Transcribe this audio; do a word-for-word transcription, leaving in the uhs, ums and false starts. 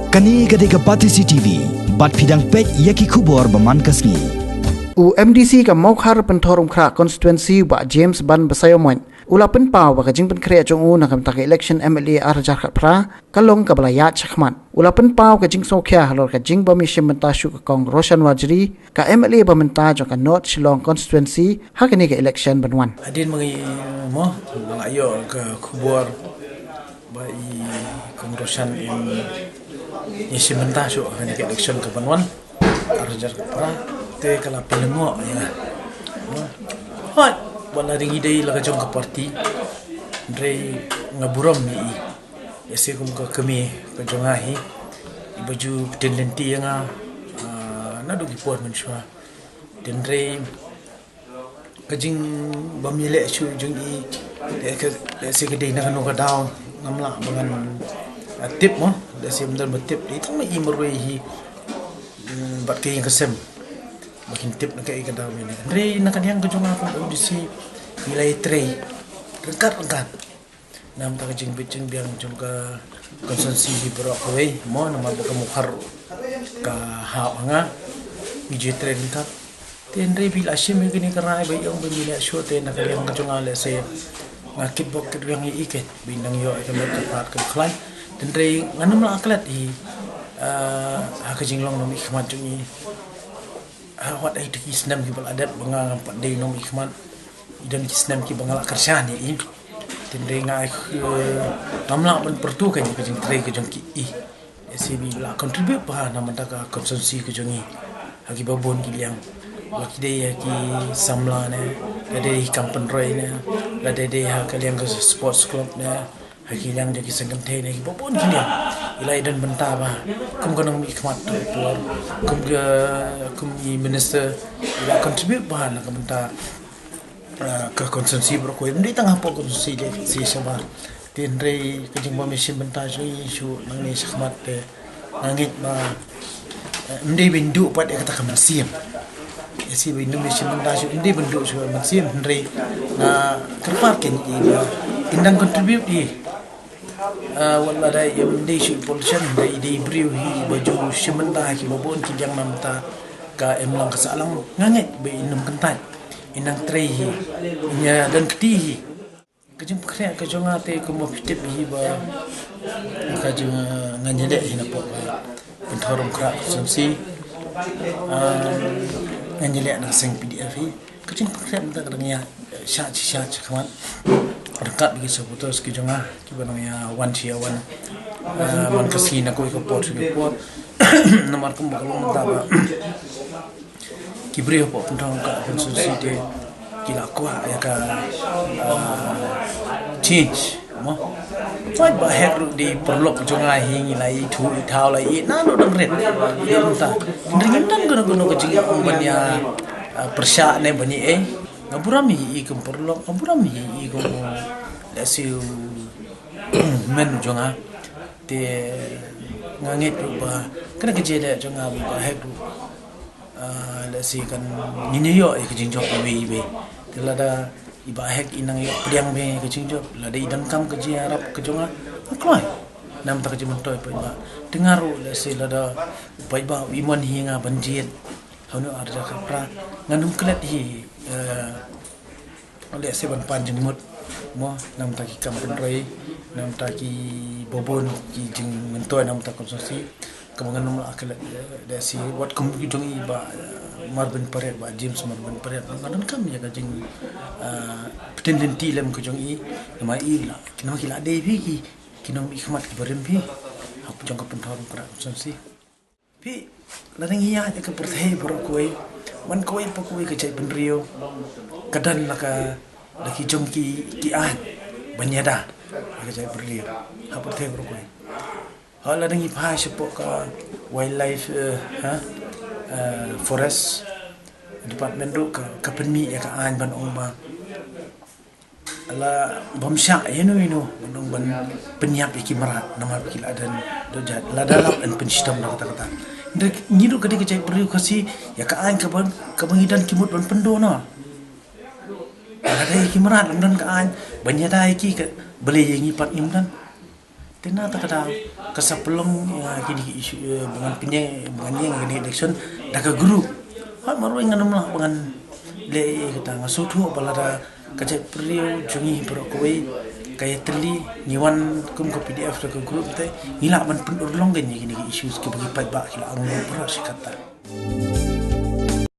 Kane ka dei ka Batesi T V, bad phi dang peit ïa ki khubor ba man ka sngi. U M D C ka Mawkhar Pynthorumkhrah Constituency, Bah James Ban Basaiawmoit, u la pynpaw ba ka jingpynkhreh jong u na ka bynta ka election M L A ar hajar khatphra ka long kaba la ïaid shakhmat. U la pynpaw ka jingsngewkhia halor ka jingbym ïashim bynta shuh ka Kong Roshan Warjri, ka M L A ba mynta jong ka North Shillong Constituency ha kane ka election ban wan. Hadien ba ngi, mo, ba la ïoh ka khubor ba i Kong Roshan im ïashim bynta shuh ha kane ka election ka ban wan ar hajar khatphra, te ka la pynlyngngoh ïa nga. Hooid, ba la dei ngi dei la ka jong ka party, hynrei nga burom ïa i. Ïa se kum ka kmie ka jong nga hi, iba ju pynlynti ïa nga, ah, naduh ki por mynshuwa. Hynrei ka jingbym ïaleh shuh jong i, lehse ka dei na kano ka daw, ngam lah ba ngan, ah, tip mo, lehse ym don ba tip, dei tang ma i marwei hi, mm, bad ka ïing ka sem ba kin tip na kaei ka daw mynne. Hynrei na ka liang ka jong nga kum M D C, ngi la ïatrei ryngkat ryngkat. Namar ka jingbit jingbiang jong ka constituency hi baroh kawei, mo, namar ba ka Mawkhar ka hap ha nga, ngi ju ïatrei ryngkat. Te hynrei ba la shim ïa kane ka rai ba ïong ba ym ïaleh shuh, te na ka liang ka jong nga lehse nga kitbok kitrwiang ïa i, kaba nang ïoh ïa ka met ka phad ka khlaiñ. Te hynrei ngan ym lah klet hi, ah, ha ka jinglong nongmihkhmat jong i. Ha wat ïa ki snem kiba la dep ba nga ngam pat dei nongmihkhmat, i don ki snem kiba nga la kyrshan ïa i. Te hynrei nga, eh, ngam lah ban pyrto ka jingtrei ka jong ki i. Ïa se ba la contribute bha na ka bynta ka constituency ka jong i ha kiba bun ki liang. La ki dei ha ki samla ne, la dei ha ki kam pynroi ne, la dei dei ha ka liang ka sports club ne, ha ki liang jong ki seng kynthei ne, kiba bun ki liang. I la ïadon bynta bha kum ka nongmihkhmat tu por, kum ka, kum i minister, i la contribute bha na ka bynta, ah, ka constituency baroh kawei. Ym dei tang hapoh constituency lei, si shabar. Te hynrei ka jingbym ïashim bynta jong i shuh nangne shakhmat te nga ngeit ba, eh, ym dei ba in duh pat ïa kata ka mynsiem. Ïa se ba in duh mynsiem bynta shuh, ym dei ba in duh shuh mynsiem, hynrei nga kyrpad kein ïa i ba in dang contribute i. Ah, wat lada ym dei shuh i politician, hynrei i dei i briew hi ba ju shim bynta ha kiba bun ki liang na bynta ka imlang ka sahlang, nga ngeit ba in ym kyntait, in dang trei hi, in ïa don kti hi. Ka jingpynkhreh ka jong nga te kumba phi tip hi ba ka jong, ah, ngan ïaleh hi napoh ka Pynthorumkhrah constituency. Ah, ngan ïaleh na ka seng P D F hi. Ka jingpynkhreh mynta ka dang ïa shah shi shah shi khmat ryngkat bad ki supporters ki jong nga kiba dang ïa wan shi ïa wan, ah, man ka sngi na kawei ka por sha kawei ka por. Namar kumba ka long mynta ba ki briew hapoh Pynthorumkhrah constituency te ki la kwah ïa ka, ah, change, mo. Hooid, Bah Hek ruh dei paralok jong nga hi, ngi la ithuh ithaw la ïeit naduh dang rit. Ïa mynta hynrei ngim don kano kano ka jingong ban ïa, ah, pyrshah ne ban ïa ei. Nga burom ïa i kum paralok, nga burom ïa i kum, let's say, u hynmen jong nga. Te nga ngeit ruh ba kane ka jingïaleh jong nga bad i Bah Hek ruh, ah, let's say kan ngin ïoh ïa ka jingjop iwei iwei. Te lada i Bah Hek i nang ïoh pdiang bha ïa ka jingjop, lada i donkam ka jingïarap ka jong nga, nga kloi. Namar ka jingmyntoi paidbah. Te nga ruh, let's say, lada u paidbah u ïamon hi ïa nga ban jied ha une u ar hajar khatphra, ngan ym klet hi, eh, let's say ban pan jingmut, mo, na ka bynta ki kam pynroi, na ka bynta kiba bun ki jingmyntoi na ka bynta constituency. Kaba ngan ym lah klet, eh, let's say wat kum ki jong i Bah, eh, Marbin Pariat, Bah James Marbin Pariat, ngan donkam ïa ka jing, eh, pynlynti lem ka jong i. Namar i la, namar ki la dei phi ki, ki nongmihkhmat kiba rim phi hapdeng ka Pynthorumkhrah constituency. Phi, lada ngi ïaid ïa ka pyrthei baroh kawei, man kawei pa kawei ka jaitbynriew ka don la ka, la ki jong ki, ki aiñ ban ïada ha ka jaitbynriew ha pyrthei baroh kawei. Ha, lada ngi phai shapoh ka wildlife, eh, ha, eh, forest department ruh ka, ka pynmih ïa ka aiñ ban ong ba la bym shah ïano ïano ban ong ban pynïap ïa ki mrad namar ba ki la don dohjat, lada lap yn pynshitom da kata kata. Hynrei ngi ruh ka dei ka jaitbynriew Khasi, ïa ka aiñ kaba, kaba ngi don ki mut ban pyndonkam. Lada ïa ki mrad ym don ka aiñ ban ïada ïa ki, ka balei ïa ngi pat ngim don? Te na ta ka daw ka sa pynlong ïa kine ki issue, eh, ba ngan pynïeng, ba ngan ïeng ïa kine ki election da ka group. Hooid, marwei ngan ym lah ba ngan leh ïa kata. Nga sngewthuh ba lada ka jaitbynriew jong ngi baroh kawei ka ïatylli, ngi wan kum ka P D F da ka group te, ngi lah ban pynurlong ïa kine ki issues kiba ki paidbah ki la ong baroh shi katta.